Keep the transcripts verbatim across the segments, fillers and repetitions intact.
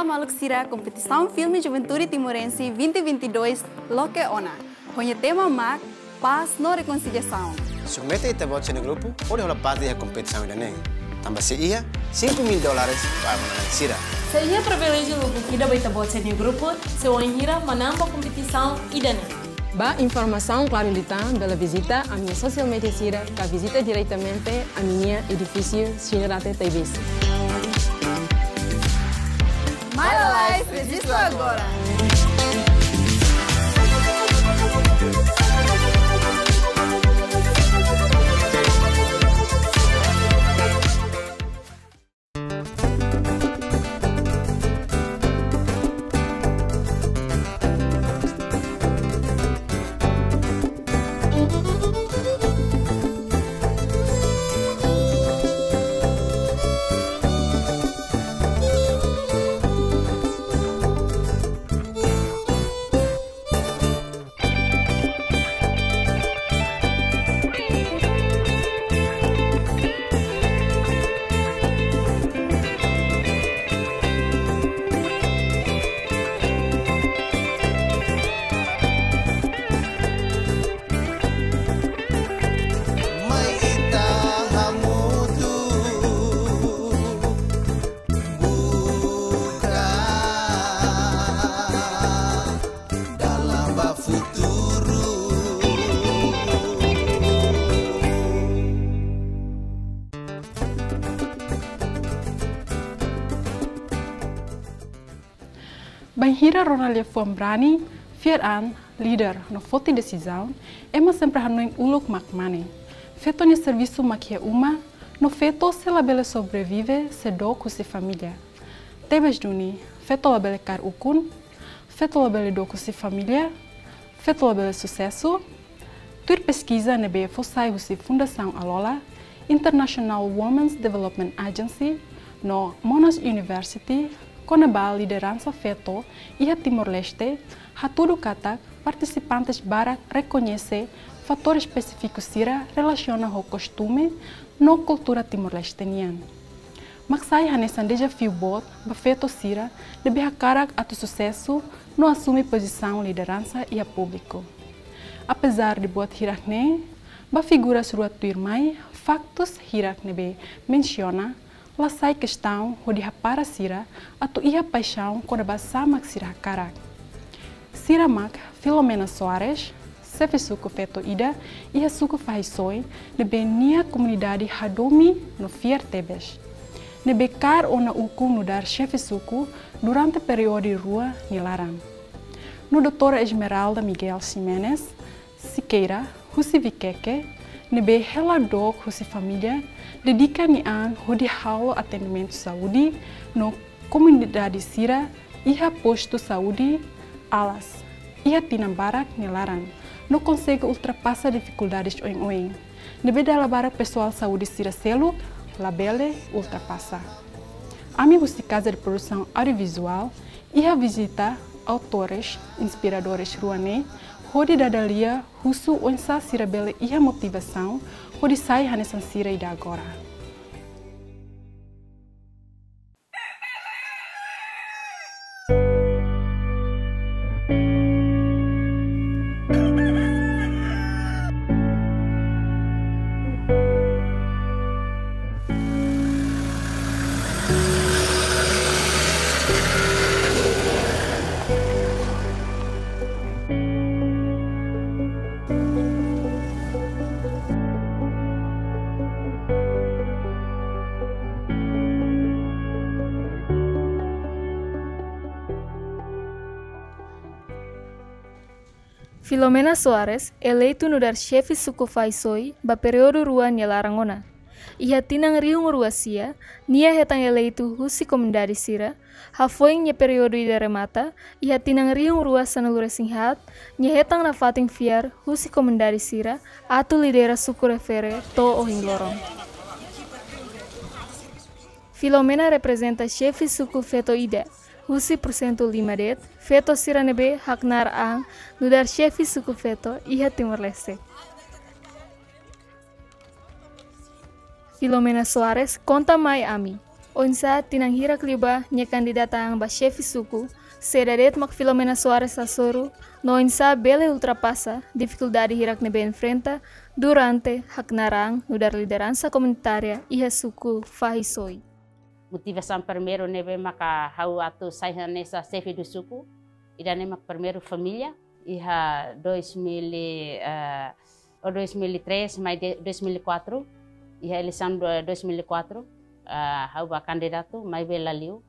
Maluk sira, kompetisaun filme Juventude Timorense vinte vinte e dois loke ona. Ho nia tema mak pás no rekonsiliasaun. Submete ita-boot sira-nia grupu hodi hola parte iha kompetisaun ida-ne'e. Tanba sei iha cinco mil dólares ba manán sira. Sei iha priviléjiu lubuk ida ba ita-boot sira-nia grupu, se wainhira manán ba kompetisaun ida-ne'e. Ba informasaun klaru liután, bele vizita ami-nia social media sira, ka vizita diretamente ami-nia edifísiu Xinarate Taibesi. Mai lalais, rejistu agora. Mai ita hamutuk buka dalan ba futuru. Bainhira rona liafuan brani, fiar-an, líder no foti desizaun, ema sempre hanoin uluk mak mane. Feto nia servisu mak iha uma, no feto sei labele sobrevive se dook husi família. Tebes duni, feto labele kaer ukun, feto labele dook husi família, feto labele susesu. Tuir peskiza ne'ebé fó sai husi Fundasaun Alola, International Women's Development Agency, no Monash University, kona-ba lideransa feto iha Timor-Leste, hatudu katak partisipantes barak rekoñese fatór espesífiku sira relasiona ho kostume no kultura Timor-Leste nian. Mak sai hanesan dezafiu boot ba feto sira ne'ebé hakarak atu susesu no asume pozisaun lideransa iha públiku. Apezar de buat hirak-ne'e, ba figuras rua tuirmai, faktus hirak ne'ebé mensiona, la sai kestaun hodi hapara sira atu iha paixaun kona-ba sá mak sira hakarak. Sira mak Filomena Soares, xefe suku feto ida iha suku Fahisoin, ne'ebé nia komunidade hadomi no fiar tebes. Ne'ebé kaer ona ukun nu'udar xefe suku durante períodu rua nia laran. No Doutora Esmeralda Miguel Ximenes Siqueira, husi Viqueque, ne'ebé hela dook husi família, dedika nia an hodi halo atendimentu saúde no komunidade sira iha postu saúde Alas iha tinan barak nia laran, no konsege ultrapasa difikuldades oioin ne'ebé dala barak pesoál saúde sira seluk labele ultrapasa. Ami husi Casa de Produção Audiovisual iha vizita autores inspiradores rua ne'e hodi dada lia husu oinsá sira bele iha motivasaun hodi sai hanesan sira ida agora. Filomena Soares eleitu nu'udar xefe suku Fahisoin ba períodu rua nia laran ona. Iha tinan rihun rua sia, nia hetan eleitu husi komunidade sira, hafoin nia períodu ida remata, iha tinan rihun rua sanulu-resin-haat, nia hetan nafatin fiar husi komunidade sira atu lidera suku refere to'o ohin loron. Filomena reprezenta xefe suku feto ida, husi porsentu lima de'it, feto sira ne'ebé haknaar an nu'udar xefe suku feto iha Timor-Leste. Filomena Soares konta mai ami, Oinsá tinan hirak liubá nia kandidata an ba xefe suku, sé de'it mak Filomena Soares hasoru, no oinsá bele ultrapasa difikuldade hirak ne'ebé enfrenta durante haknaran nu'udar lideransa komunitária iha suku Fahi Soe. Motivasaun primeiru ne'ebé maka ha'u atu sai hanesan xefe do suku, ida-ne'e mak primeiru família, iha dois mil, eh, ou dois mil e três, mai de, dois mil e quatro, iha eleisaun do, dois mil e quatro, ah, ha'u bá kandidatu, maibé la liu.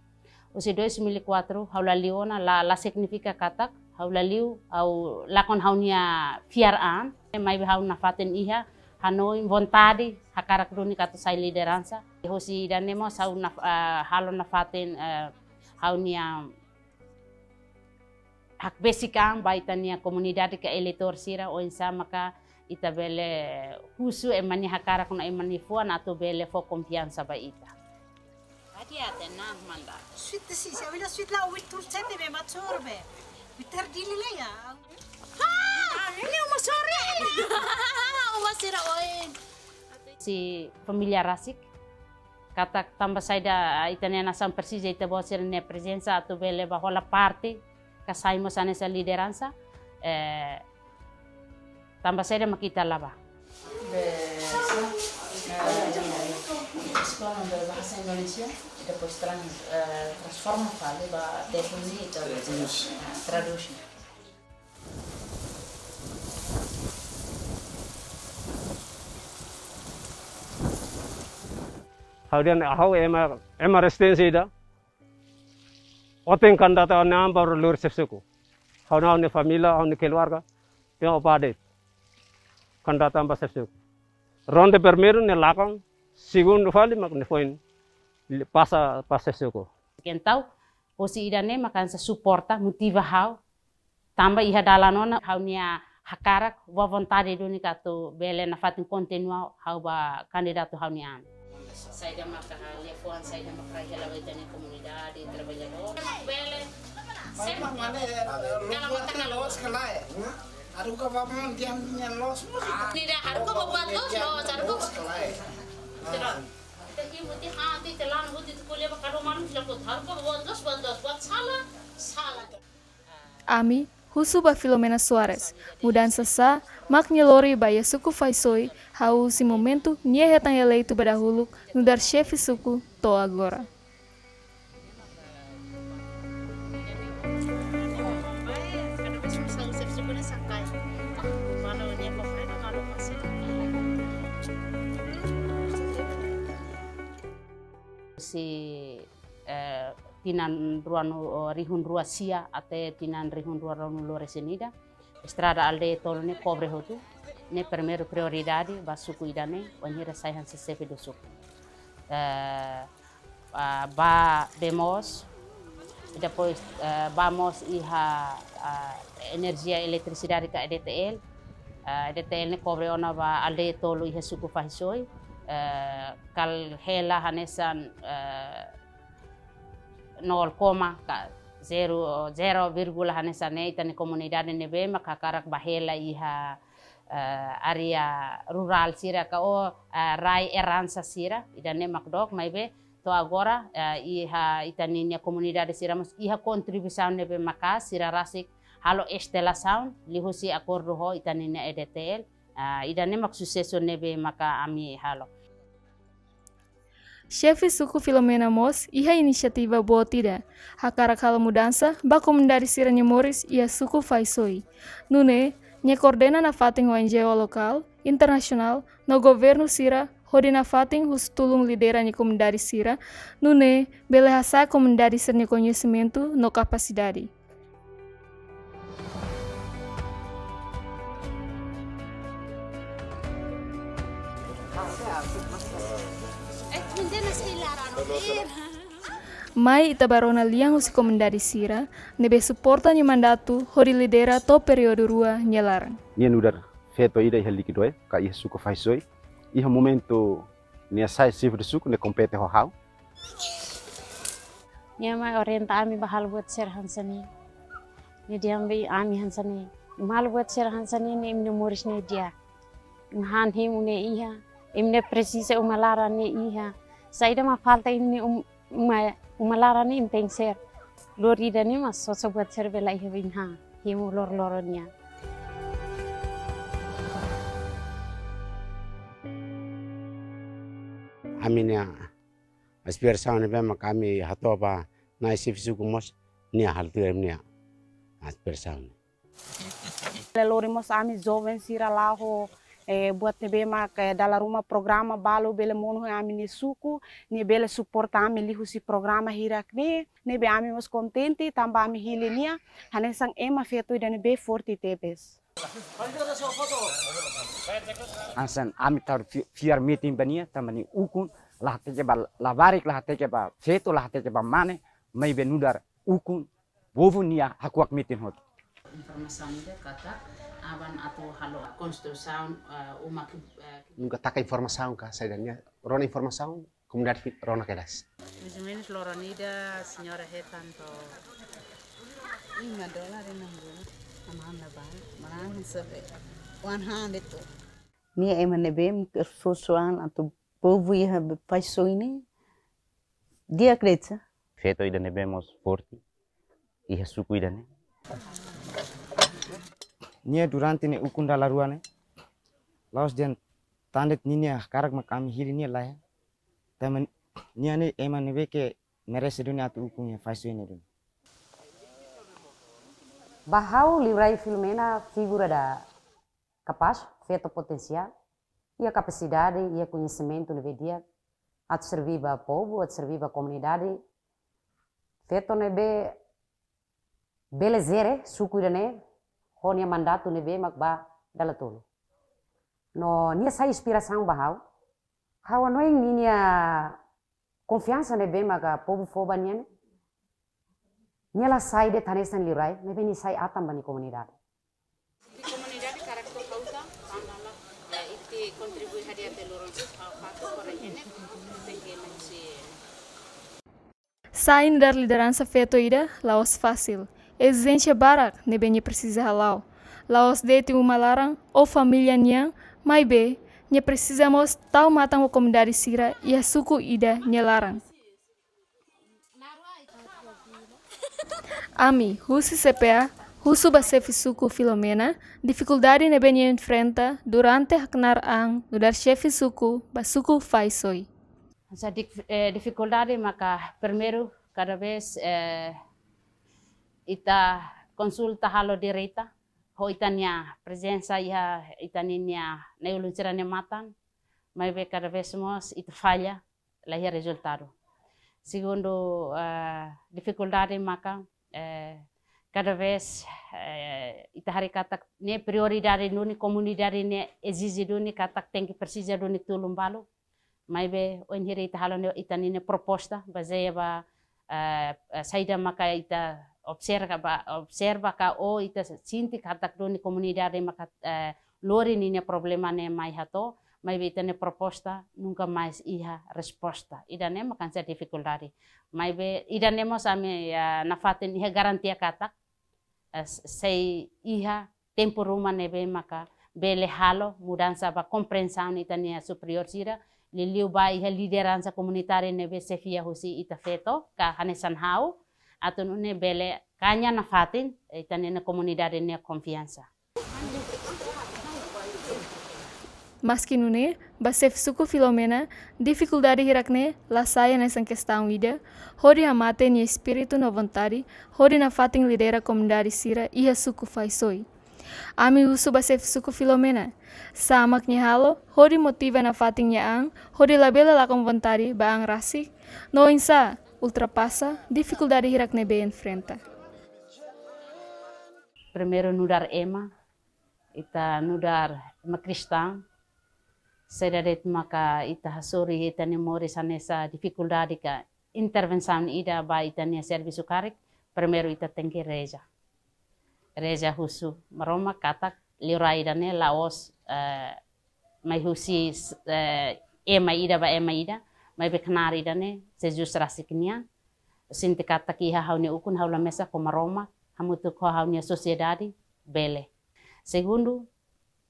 Husi dois mil e quatro, ha'u la liu ona, la, la signifika katak ha'u la liu, ha'u lakon ha'u-nia fiar an, maibé ha'u nafatin iha hanoin, vontade, hakarak duni atu sai lideransa. Husi ida-ne'e mós ha'u naf-, ah, halo nafatin, eh, ha'u-nia hakbesik an ba ita-nia komunidade ka eleitór sira, oinsá maka ita bele husu ema nia hakarak no ema nia fuan atu bele fó konfiansa ba ita. Adi ate nan manda. Sweet si, se bila sweet la, wit tur sete be matur be. Bitar dili la ya. Ha! Ini uma sore. Uma sira oin. Si família rasik. Katak tanba saida ita-nia nasaun presiza ita-boot sira-nia prezensa atu bele bá hola parte, ka sai mós hanesan lideransa, eh, tanba saida mak ita la bá. Be, sa, eh, eskola be bahasa Indonesia, i depois trans-, eh, transforma fali ba teflon ne'e ita, eh, tradús. Ha'u dehan ha'u ema, ema rezisténsia ida. Oten kandidata an ba lori xefe suku. Ha'u-nia família, ha'u-nia keluarga. Tenke opa de'it. Kandidata an ba xefe suku. Ronde primeiru ne'e lakon, segundu fali mak ne'e foin pasa ba xefe suku. Entaun, husi ida-ne'e maka hanesan suporta, motiva ha'u. Tanba iha dalan ona ha'u-nia hakarak, boa vontade duni atu bele nafatin kontinua ha'u bá kandidatu ha'u-nia an. Saida maka ha'u-nia fuan, saida maka hela ba ita-nia komunidade, traballadór. Bele. Mas, mas, mas, eh, lo buat loos ka lae. Haruka ba mon diam diam loos. Tidak, haruka ba buat loos, loos, haruka. Loos ka lae. Tidak. Kita imuti hati, telan huti tu kuliah ba kado manu, tidak buat haruka ba buat loos, buat loos, buat sala, sala. Ami husu ba Filomena Soares, mudansa sá mak nia lori ba iha suku Fahi Soe, hahú husi momentu nia hetan eleitu ba dahuluk nu'udar xefe suku to'o agora. Si eh, tinan ruanu, eh, rihun rua sia até tinan rihun rua ruanulu resin ida. Estrada aldeia tolu ne'e kobre hotu. Ne'e primeiru prioridade ba suku ida-ne'e, wainhira sai hanesan xefe do suku. Eh, ah, bá bee moos, depois, eh, bá mós iha, ah, enerjia eletrisidade ka E D T L. Eh, E D T L ne'e kobre ona ba aldeia tolu iha suku Fahi Soe. Eh, kala hela hanesan, eh, nol koma ka zero, zero vírgula hanesan ne'e ita-nia komunidade ne'ebé maka hakarak bá hela iha, eh, área rurál sira ka ou, eh, rai eransa sira, ida-ne'e mak dook, maibé to'o agora, eh, iha ita-nia komunidade sira mós iha kontribuisaun ne'ebé maka'as, sira rasik halo instalasaun, liuhusi akordu ho ita-nia E D T L, eh, ida-ne'e mak susesu ne'ebé maka ami halo. Xefe suku Filomena mós iha inisiativa boot ida, hakarak halo mudansa ba komunidade sira-nia moris iha suku Fahi Soe. Nune'e, nia koordena nafatin ho N G O lokál, internasionál, no governu sira, hodi nafatin husu tulun lidera nia komunidade sira, nune'e bele hasa'e komunidade sira-nia koñesimentu no kapasidade. Mai ita bá rona lian husi komunidade sira ne'ebé suporta nia mandatu hodi lidera to'o períodu rua nia laran. Nia nu'udar feto ida iha Liquidoé, ka iha suku Fahi Soe. Iha momentu nia sai xefe do suku, nia kompete ho ha'u. Nia mai orienta ami bá halo buat sira hanesan ne'e. Nia dehan ba ami hanesan ne'e: imi halo buat sira hanesan ne'e, ne'e imi-nia moris ne'e di'ak. Imi han hemu ne'e iha, imi-nia presiza uma laran ne'e iha. Saida mak falta imi-nia um-, Uma, uma laran ne'e imi tenke ser. Lori ida-ne'e mak sosa buat sira bele iha biin ha, hemu loroloron nian. Ami-nia aspirasaun ne'ebé mak ami hato'o ba nai xefe suku mós nia halo tuir ami-nia aspirasaun. Bele lori mós ami joven sira la'o ho, eh, buat ne'ebé mak, eh, dala ruma programa balu bele monu ho ami-nia suku, nia bele suporta ami liuhusi programa hirak-ne'e, ne'ebé ami mós kontente, tanba ami hili nia, hanesan ema feto ida ne'ebé forte tebes. Hanesan ami tau fi-, fiar metin ba nia, tanba nia ukun, la hateke ba labarik, la hateke ba feto, la hateke ba mane, maibé nu'udar ukun, povu nia hakuak metin hotu. Informasaun ida katak aban atu halo konstrusaun, eh, uma ki, eh, nunka taka informasaun ka saida nia, rona informasaun, komunidade fi-, rona kedas. Mais ou menos loron ida, señora hetan to'o lima dolar e enam bulan. Aman na ba, maran sabe. One hundred tu. Nia ema ne'ebé, sosoan atu povu iha Faisoi ne'e, di'ak de'it. Feto ida ne'ebé mós forte iha suku ida-ne'e. Nia durante ne'e ukun dala rua ne'e, la'ós dehan tan de'it ninia hakarak mak ami hili nia, lae. Tanba nia ne'e ema ne'ebé ke merese duni atu ukun iha Faisoi ne'e duni. Ba ha'u Liurai Filomena figura ida kapás, feto potensiál, iha kapasidade, iha koñesimentu ne'ebé di'ak, atu serví ba povu, atu serví ba komunidade, feto ne'ebé bele jere suku ida-ne'e, ho nia mandatu ne'ebé mak ba dala tolu. No nia sai inspirasaun ba ha'u. Ha'u hanoin ninia konfiansa ne'ebé maka povu fó ba nia ne'e. Nia la sai de'it hanesan liurai, maibé nia sai atan ba nia komunidade. Ita komunidade karakter kauta, tanba la, eh, ita kontribui hadi'a ba loron, ah, fatuk korang ne'e, tenke mensi. Sai nu'udar lideransa feto ida la'ós fasil. Ezijénsia barak ne'ebé nia presiza hala'o. La'ós de'it uma laran ou família nian, maibé nia presiza mós tau matan ho komunidade sira iha suku ida nia laran. Ami, husi C P A, husu ba xefe suku Filomena, difikuldade ne'ebé nia enfrenta durante hakna'ar an nu'udar xefe suku ba suku Faisoi. Hanesan dif-, eh, difikuldade maka primeiru kada vez, eh, ita konsulta halo direta ho ita-nia prezensa iha ita-nia na'i-ulun sira-nia matan, maibé kada vez mós ita falla, la iha rezultadu. Segundu, eh, difikuldade maka, eh, kada vez, eh, ita haree katak ne'e prioridade duni, komunidade ne'e ezije duni katak tenke presiza duni tulun balu. Maibé ohin hira ita halo ne'e ita-nia proposta, bazeia ba, eh, eh, saida maka ita observa ba, observa ka ou ita sente katak duni komunidade maka, eh, lori ninia problema ne'e mai hato'o, maibé ita-nia proposta nunka mais iha resposta. Ida-ne'e maka hanesan difikuldade. Maibé ida-ne'e mós ami, eh, nafatin iha garantia katak, eh, s-, sei iha tempu ruma ne'ebé maka bele halo mudansa ba komprensaun ita-nia superiór sira, liuliu ba iha lideransa komunitária ne'ebé xefia husi ita feto, ka hanesan ha'u, atu nune'e bele kaña nafatin, ita-nia komunidade nia konfiansa. Maski nune'e, ba xefe suku Filomena, difikuldade hirak-ne'e la sai hanesan kestaun ida hodi hamate nia espíritu no vontade hodi nafatin lidera komunidade sira iha suku Faisoi. Ami husu ba xefe suku Filomena, sá mak nia halo hodi motiva nafatin nia an hodi labele lakon vontade ba an rasik, no oinsá ultrapasa difikuldade hirak ne'ebé enfrenta. Primeiru nu'udar ema, ita nu'udar ema kristaun, saida de'it maka ita hasoru iha ita-nia moris hanesan difikuldade ka intervensaun ida ba ita-nia servisu karik, primeiru ita tenke reza. Reza husu Maromak katak liurai ida-ne'e la'ós, eh, mai husi, eh, ema ida ba ema ida, maibé knaar ida-ne'e Jesus rasik nian. Sente katak iha ha'u-nia ukun ha'u la mesak ho Maromak, hamutuk ho ha'u-nia sosiedade, bele. Segundu,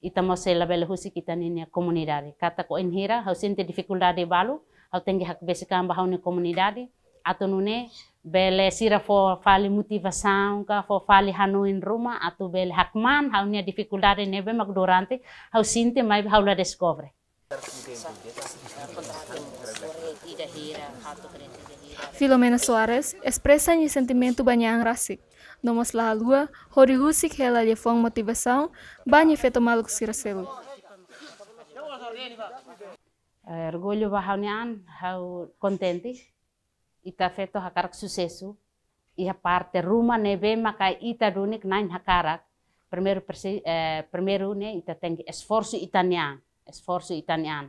ita mós sei labele husik ita-nia komunidade. Katak ohin hira, ha'u sente difikuldade balu, ha'u tenke hakbesik an ba ha'u-nia komunidade, Atu nune'e bele sira fó fali motivasaun ka fó fali hanoin ruma atu bele hakmaan ha'u-nia difikuldade ne'ebé mak durante ha'u sente maibé ha'u la deskobre. Filomena Soares espresa nia sentimentu ba nia an rasik, no mós la haluha hodi husik hela liafuan motivasaun ba nia feto maluk sira seluk. Eh, orgullu ba ha'u-nia an, ha'u kontente. Ita feto hakarak susesu iha parte ruma ne'ebé maka ita duni ke na'in hakarak. Primeiru presi-, eh, primeiru ne'e ita tenke esforsu ita-nia an, esforsu ita-nia an.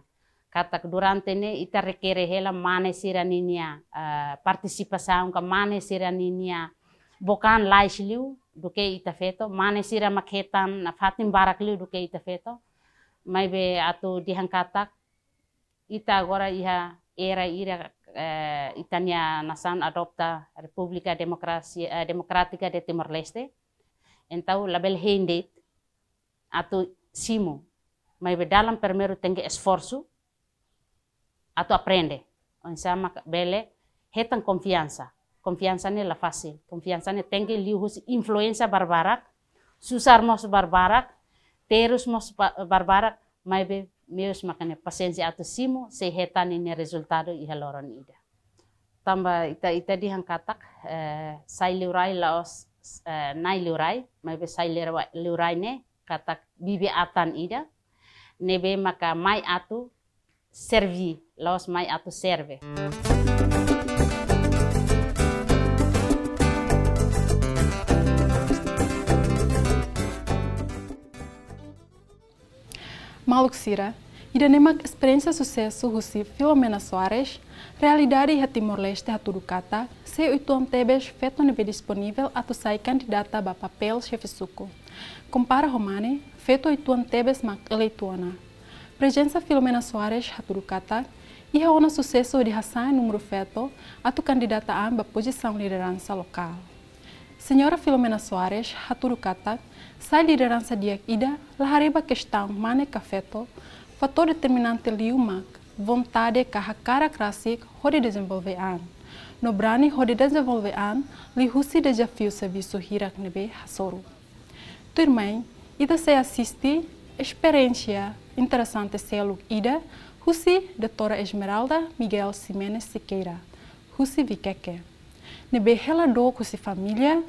Katak durante ne'e ita rekere hela mane sira ninia, eh, partisipasaun ka mane sira ninia book an lais liu duké ita feto, mane sira mak hetan nafatin barak liu duké ita feto. Maibé atu dehan katak ita agora iha era ida, eh, ita-nia nasaun adopta Repúblika Demokrasia, eh, Demokrátika de Timor-Leste. Entaun labele hein de'it atu simu. Maibé dalan primeiru tenke esforsu atu aprende. Oinsá mak bele hetan konfiansa. Konfiansa ne'e la fasil. Konfiansa ne'e tenke liuhusi influénsia barbarak, susar mós barbarak, terus mós ba-, barbarak, maibé meius maka ne'e pasiénsia atu simu, sei hetan ninia rezultadu iha loron ida. Tanba ita, ita dehan katak, eh, sai liurai la'ós, eh, nai liurai, maibé sai liurai, liurai ne'e katak bibi-atan ida, ne'ebé maka mai atu serví, la'ós mai atu serve. Maluk sira, ida-ne'e mak esperiénsia susesu husi Filomena Soares, realidade iha Timor-Leste hatudu katak, sei uitoan tebes feto ne'ebé disponivel atu sai kandidata ba papél xefe suku. Kompara ho mane, feto uitoan tebes mak eleitu ona. Prezensa Filomena Soares hatudu katak, iha ona susesu hodi hasa'e númeru feto atu kandidata an ba pozisaun lideransa lokál. Señora Filomena Soares hatudu katak, sai lideransa di'ak ida la haree ba kestaun mane ka feto, fatór determinante liu mak vontade ka hakarak rasik hodi dezenvolve an. No brani hodi dezenvolve an liuhusi dezafiu servisu hirak ne'ebé hasoru. Tuirmai, ita sei asiste esperiénsia interesante seluk ida husi Doutora Esmeralda Miguel Ximenes Sequeira, husi Viqueque. Ne'ebé hela dook husi família,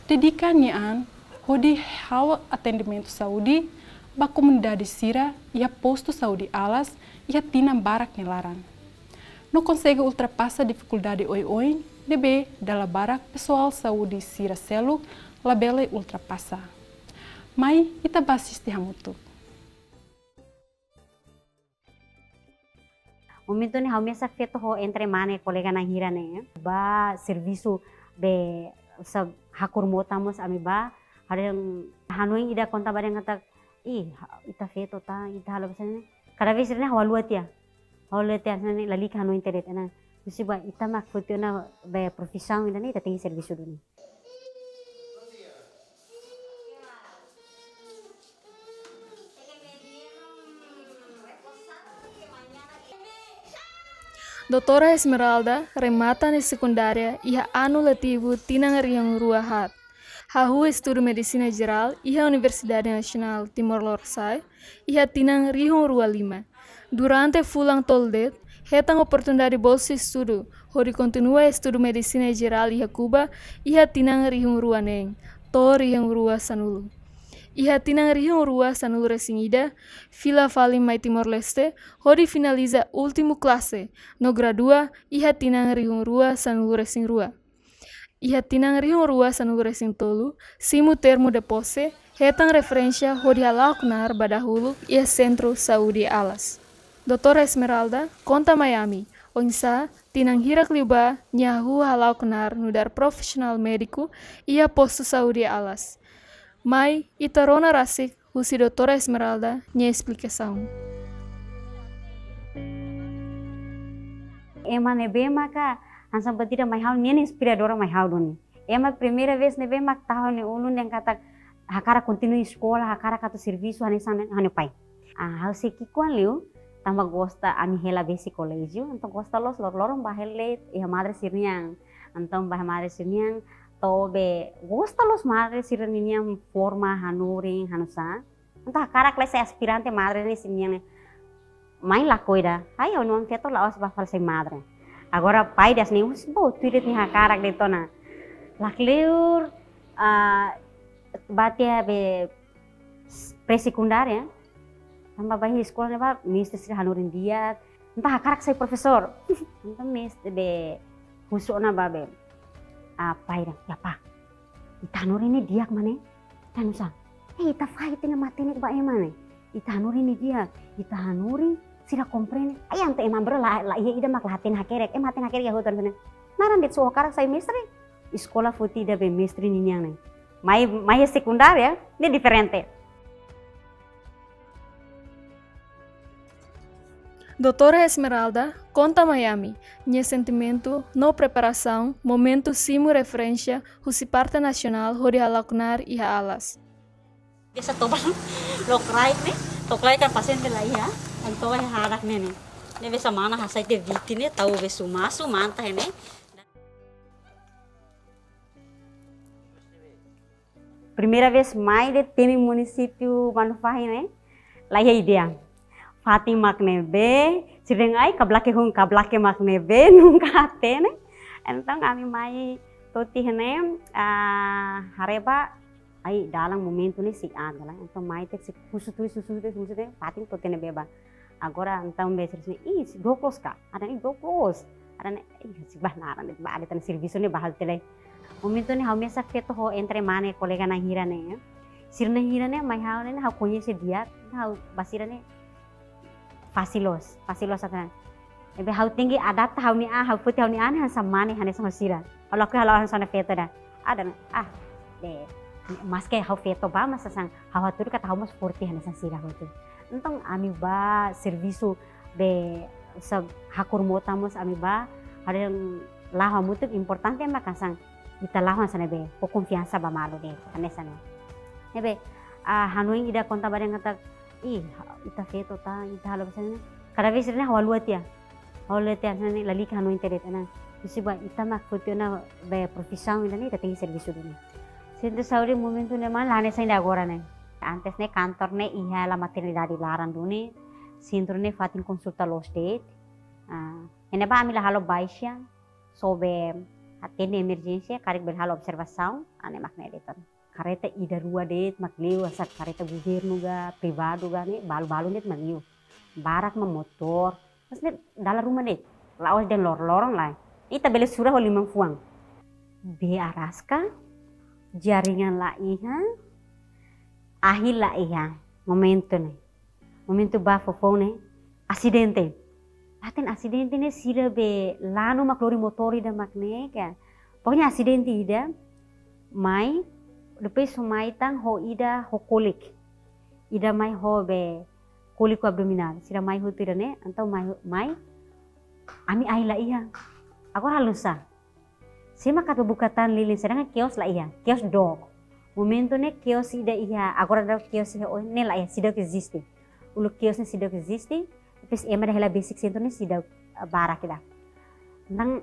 dedika nia an hodi halo atendimentu saúde ba komunidade sira iha postu saúde Alas iha tinan barak nia laran. No konsege ultrapasa difikuldade oioin ne'ebé dala barak pesoál saúde sira seluk labele ultrapasa. Mai ita bá asiste hamutuk. Momentu ne'e ha'u mesak feto ho entre mane kolega na'in hira ne'e. Bá servisu be sa hakur mota mós ami bá. Ha'u dehan hanoin ida konta ba dehan katak, "Ih, ha-, ita feto tan, ita halo ba hanesan ne'e." Kada vez ne'e ha'u haluha tiha. Ha'u haluha tiha hanesan ne'e lalika hanoin tiha de'it ona. Husi ba ita mak foti ona be profisaun ida ne'e ita tenke servisu duni. Doutora Esmeralda remata nia sekundária iha anu letivu tinan rihun rua haat. Hahú estudu Medisina Jerál iha Universidade Nasionál Timor Lorosa'e iha tinan rihun rua lima. Durante fulan tolu de'it, hetan oportunidade bolsa estudu hodi kontinua estudu Medisina Jerál iha Kuba iha tinan rihun rua neen to'o rihun rua sanulu. Iha tinan rihun rua sanulu resin ida, fila fali mai Timor-Leste hodi finaliza últimu klase no gradua iha tinan rihun rua sanulu resin rua. Iha tinan rihun rua sanulu resin tolu, simu termu de pose, hetan referénsia hodi hala'o knaar ba dahuluk iha Sentru Saúde Alas. Doutora Esmeralda konta mai ami oinsá tinan hirak liubá nia hahú hala'o knaar nu'udar profisionál médiku iha postu saúde Alas. Mai ita rona rasik husi Doutora Esmeralda nia esplikasaun. Ema ne'ebé maka hanesan batida mai ha'u, nia ne'e inspiradora mai ha'u duni. Ema primeira vez ne'ebé mak tahun ne'e ulun yang katak hakarak kontinua eskola, hakarak atu servisu hanesan ha'u-nia pai. Ah, ha'u sei ki'ikoan liu, Tanba gosta ami hela besik koléjiu, entaun gosta loos lor-loron bá hela iha madre sira-nian. Entaun bá iha madre sira-nian, to'o be gosta loos madre sira-nian forma hanorin, halo nusá. Entaun hakarak lai sai aspirante madre ne'e sira-nian ne'e. Mai lakohi ida, ai, ha'u-nia oan feto la'ós bá fali sai madre. Agora pai ida ne'e, husi boot tuir de'it nia hakarak de'it ona. Lakleur, ah, bá tiha be pré-sekundária, tanba bá iha eskola ne'ebá, mestre sira hanorin di'ak, entaun hakarak sai profesór. Entaun mestre be husu ona ba be, ah, pai ida, "Ya pá, ita hanorin ne'e di'ak mak ne'e, ita nusá? Eh, ita fahe tiha ona matenek ba ema ne'e. Ita hanorin ne'e di'ak, ita hanorin sira komprende. Ai, entaun ema bro la, la iha ida mak la hatene hakerek, ema hatene hakerek iha hotu ne'e." Naran de'it só hakarak sai mestre, eskola foti ida be mestre ninian ne'e. Mai, mai iha sekundária, ne'e diferente. Doutora Esmeralda konta mai ami nia sentimentu no preparasaun momentu simu referénsia husi parte nasionál hodi hala'o knaar iha alas. Biasa toba lokraik ne'e, toba lokraik kan pasiente la iha, entaun toba iha hadak ne'e ne'e. Ne'e biasa mana hasai tiha viti ne'e, tau be sumasu, manta iha ne'e. Primeira vez mai de'it temi munisípiu Manufahi ne'e, la iha ideia. Fatin mak ne'ebé, sira dehan ai, kablake hun, kablake mak ne'ebé, nunka hatene. Entaun ami mai to'o tiha ne'e, ah, haree ba, ai, dalan momentu ne'e sik aat lai. Entaun mai tiha sik husu tuir, husu tuir, husu tuir, fatin to'o tiha ne'ebé ba. Agora entaun be sira dehan, "Ih, sik dook loos ka?" Ada ne'e, "Ih, dook loos." Ada ne'e, "Ih, sik bá naran de'it, bá de'it tan servisu ne'e bá halo tiha lai." Momentu ne'e ha'u mesak feto ho entre mane kolega na'in hira ne'e. Sira na'in hira ne'e mai ha'u ne'e, ha'u koñese di'ak, ha'u ba sira ne'e fasil loos, fasil loos atan. Ne'ebé ha'u tenke adapta ha'u-nia an, ha'u foti ha'u-nia an hanesan mane, hanesan ho sira. Ha'u lakohi halo hanesan feto ida. Ada ne'e, ah, be, maske ha'u feto ba, mas hanesan ha'u hatudu katak ha'u mós forte hanesan sira hotu. Entaun ami bá servisu be sa hakur mota mós ami bá, ha'u dehan la'o hamutuk, importante mak hanesan ita la'o hanesan ne'ebé, ho konfiansa ba malu de'it, hanesan ne'e. Ne'ebé, ah, hanoin ida konta ba dehan katak, "Ih, ita feto tan, ita halo ba sira ne'e." Kada vez ne'e ha'u haluha tiha. Ha'u haluha tiha, hanesan ne'e lalika hanoin tiha de'it ona. Husi ba ita mak foti ona be profisaun ida ne'e, ita tenke servisu duni. Sentru saúde momentu ne'e mak la hanesan ida agora ne'e. Antes ne'e kantor ne'e iha hela maternidade laran duni, sentru ne'e fatin konsulta loos de'it. Ah, iha ne'ebá ami la halo baixa, só be atende emerjénsia, karik bele halo observasaun, ah, ne'e mak ne'e de'it ona. Kareta ida rua de'it mak liu, hanesan kareta governu ka, privadu ka ne'e, balu-balu de'it mak liu. Barak mak motór, mas ne'e dala ruma de'it, la'ós dehan lor-loron lai. Ita bele sura ho liman-fuan. Bee araska, jaringan la iha, ahi la iha, momentu ne'e. Momentu bá foufoun ne'e, asidente. Laten asidente ne'e sira be lanu mak lori motór ida mak ne'e ka. Pokoknya asidente ida, mai, depois ho mai tan ho ida ho kolik. Ida mai ho be kóliku abdominál. Sira mai hotu ida ne'e, entaun mai, mai, ami ahi la iha. Agora halo nusá? Sé mak atu buka tan lilin, sedangkan kios la iha, kios dook. Momentu ne'e kios ida iha, agora daudaun kios iha oin ne'e la iha, seidauk eziste. Uluk kios ne'e seidauk eziste, depois ema ida hela besik sentru ne'e seidauk, eh, barak ida. Entaun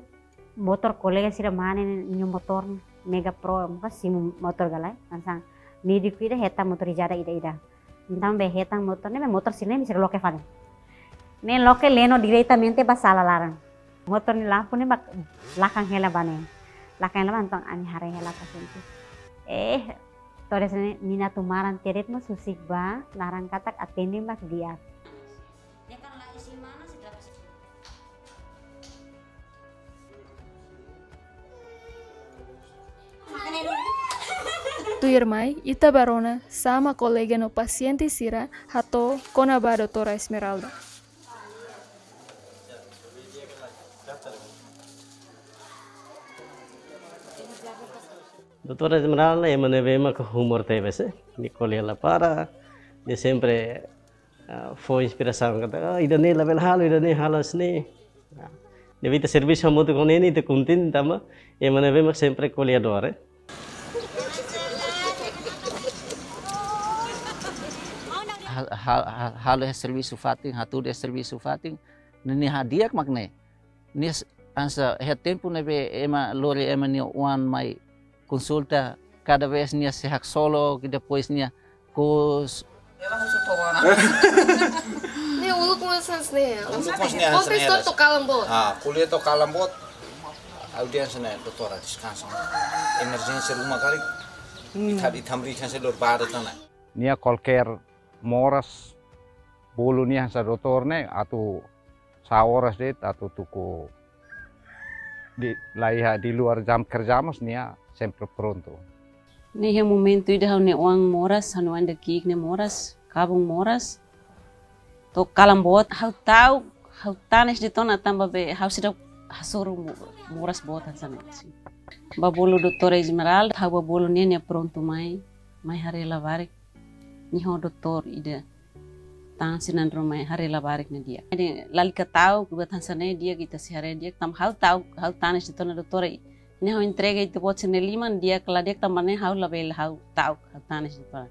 motór kolega sira mane ne'e nia motór Mega Pro, maka simu motór galai, hanesan médiku ida hetan motorizada ida-ida. Entaun be hetan motór ne'e, be motór sira ne'e, be sira loke fali. Ne'e loke leno diretamente ba sala laran. Motór nia lampu ne'e mak lakang hela ba ne'e. Lakang hela ba, entaun ami haree hela pasiente. Eh, to'o hanesan ne'e, mina tumaran tiha de'it mós husik ba, laran katak atende mak di'ak. Tuirmai, ita bá rona sá mak kolega no pasiente sira hato'o kona-ba Doutora Esmeralda. Doutora Esmeralda, ema ne'ebé mak humor tebes, eh? Nia ko'alia la para, nia sempre ah, fó inspirasaun, katak, "Ah, ida-ne'e labele halo, ida-ne'e halo hanesan ne'e." Ah, ne'ebé ita servisu hamutuk ho nia, ita kontente tanba ema ne'ebé mak sempre ko'alia do'or, eh. ha-, ha-, ha-, halo iha servisu fatin, hatudu iha servisu fatin, ne'e nia hadi'ak mak ne'e. Nia s-, hanesan iha tempu ne'ebé ema lori ema nia oan mai konsulta, kada vez nia sei haksolok, i depois nia kus. Ela husu to'o ona. Ne'e uluk mós hanesan ne'e. Uluk mós hanesan ne'e. Konta istória to'o kalan boot. Ah, ko'alia to'o kalan boot. Audiénsia ne'e, doutora, deskansa. Emerjénsia ruma karik. Hmm. Ita, ita hamriik hanesan lori baru tan ne'e. Nia kualkér moras, bolu nia hanesan doutór ne'e, atu sá oras de'it, atu tuku di, la iha di luar jam kerja mós nia sempre prontu. Ne'e iha momentu ida ha'u-nia oan moras, ha'u-nia oan ida ki'ik ne'e moras, kabun moras. To'o kalan boot, ha'u ta'uk, ha'u tanis de'it ona tanba be ha'u seidauk hasoru mo-, moras boot hanesan ne'e. Ba bolu doutora Esmeralda, ha'u ba bolu nia, nia prontu mai, mai haree labarik. Nia ho doutór ida. Tan sira na'in-rua mai haree labarik ne'e di'ak. Jadi, lalika ta'uk, buat hanesan ne'e di'ak ita sei haree di'ak, tanba ha'u ta'uk, ha'u tanis de'it ona doutora. Nia ho entrega ita-boot sira-nia liman di'ak ka la di'ak tanba ne'e ha'u labele ha'u ta'uk, ha'u tanis de'it ona.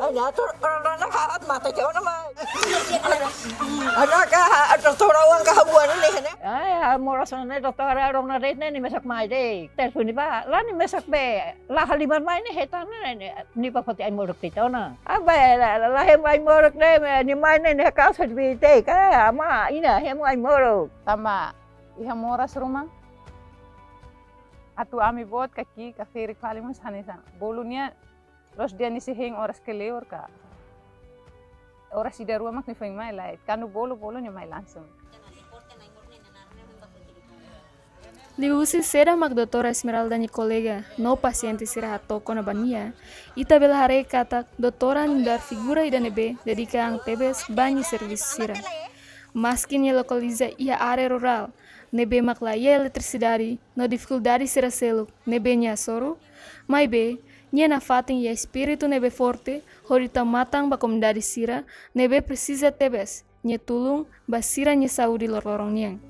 Ai, doutór, orang-orang nak haat mata jauh nama. Ada ka, ada doutór orang ka habuan ini, kan? Ai, ha, moras ne'e doutór orang na ret ne'e nia mesak mai de'it. Telefone ba, la nia mesak be, la halimar mai ne'e hetan ne'e, nia, nia ba foti ai-moruk tiha ona. Aba, la, la, la hemu ai-moruk ne'e, nia mai ne'e, nia kaus di bite, ka, ama, ina, hemu ai-moruk. Tanba, iha moras ruma. Atu ami boot ka ki'ik ka ferik fali mós hanesan. Bolu nia, loos dehan nia sei hein oras kleur ka. Oras ida rua mak nia foin mai lae. Kuandu bolu, bolu nia mai langsung. Liuhusi saida mak doutora Esmeralda nia kolega no pasiente sira hato'o kona-ba nia, ita bele haree katak doutora nu'udar figura ida ne'ebé dedika an tebes ba nia servisu sira. Maski nia lokaliza iha área rurál, ne'ebé mak la iha eletrisidade no difikuldade sira seluk ne'ebé nia hasoru, maibé nia nafatin iha espíritu ne'ebé forte hodi tau matan ba komunidade sira ne'ebé presiza tebes nia tulun ba sira-nia saúde loroloron nian.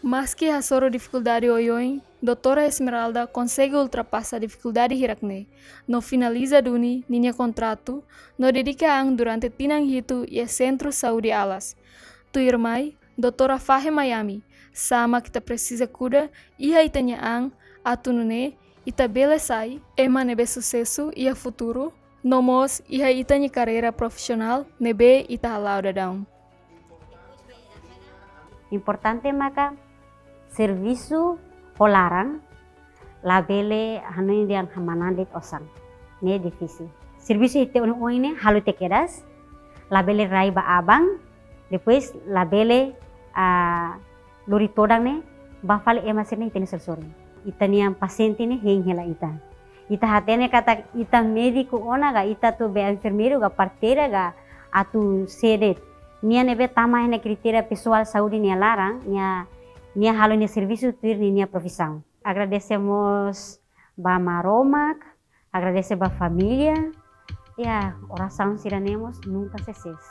Maski hasoru difikuldade oioin, doutora Esmeralda konsege ultrapasa difikuldade hirak-ne'e, no finaliza duni ninia kontratu, no dedika an durante tinan hitu iha Sentru Saúde Alas. Tuirmai, doutora fahe mai ami, sá mak ita presiza kuda iha ita-nia an, atu nune'e ita bele sai ema ne'ebé susesu iha futuru, no mós iha ita-nia karreira profisionál ne'ebé ita hala'o daudaun. Importante maka servisu ho laran, labele hanoin dehan hamanan de'it osan. Ne'e difisil. Servisu ita oin-oin ne'e halo tiha kedas, labele rai ba aban, depois labele, ah, lori todan ne'e ba fali ema sira-ne'e ita-nia sorin-sorin. Ita-nia pasiente ne'e hein hela ita. Ita hatene katak ita médiku ona ka ita atu be enfermeiru ka parteira ka atu sé de'it. Nia ne'ebé tama iha nia kritéria pesoál saúde nia laran, nia, nia halo nia servisu tuir nia, nia profisaun. Agradese mós ba Maromak, agradese ba família, ya, orasaun sira-ne'e mós nunka sei sees.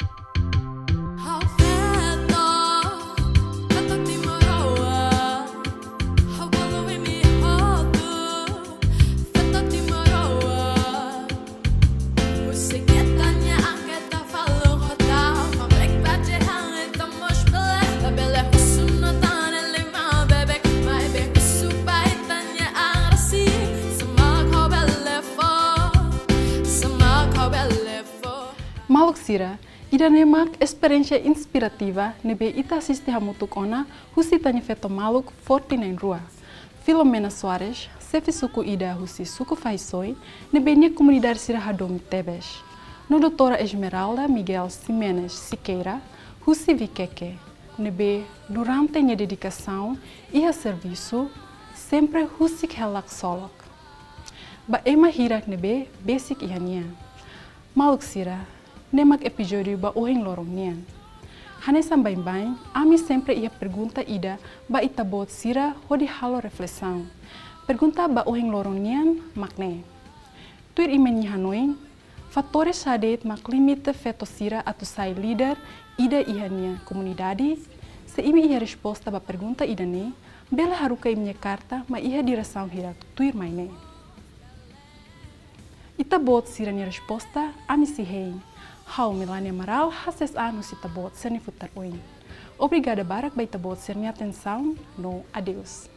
Maluk sira, ida-ne'e mak esperiénsia inspirativa ne'ebé ita asiste hamutuk ona husi ita-nia feto maluk forte na'in-rua. Filomena Soares, xefe suku ida husi suku Fahisoin, ne'ebé nia komunidade sira hadomi tebes. No doutora Esmeralda Miguel Ximenes Siqueira, husi Viqueque, ne'ebé durante nia dedikasaun iha servisu, sempre husik hela haksolok ba ema hirak ne'ebé besik iha nia. Maluk sira, ne'e mak episódiu ba ohin loron nian. Hanesan baibain, ami sempre iha pergunta ida ba ita-boot sira hodi halo reflesaun. Pergunta ba ohin loron nian mak ne'e. Tuir imi-nia hanoin, Fatores saida de'it mak limita feto sira atu sai líder ida iha nia komunidade? Se imi iha resposta ba pergunta ida-ne'e, bele haruka imi-nia karta mai iha diresaun hirak tuirmai ne'e. Ita-boot sira-nia resposta, ami sei hein. Ha'u Melania Amaral, hasees an husi ita-boot sira-nia futar oin. Obrigada barak ba ita-boot sira-nia atensaun, no adeus.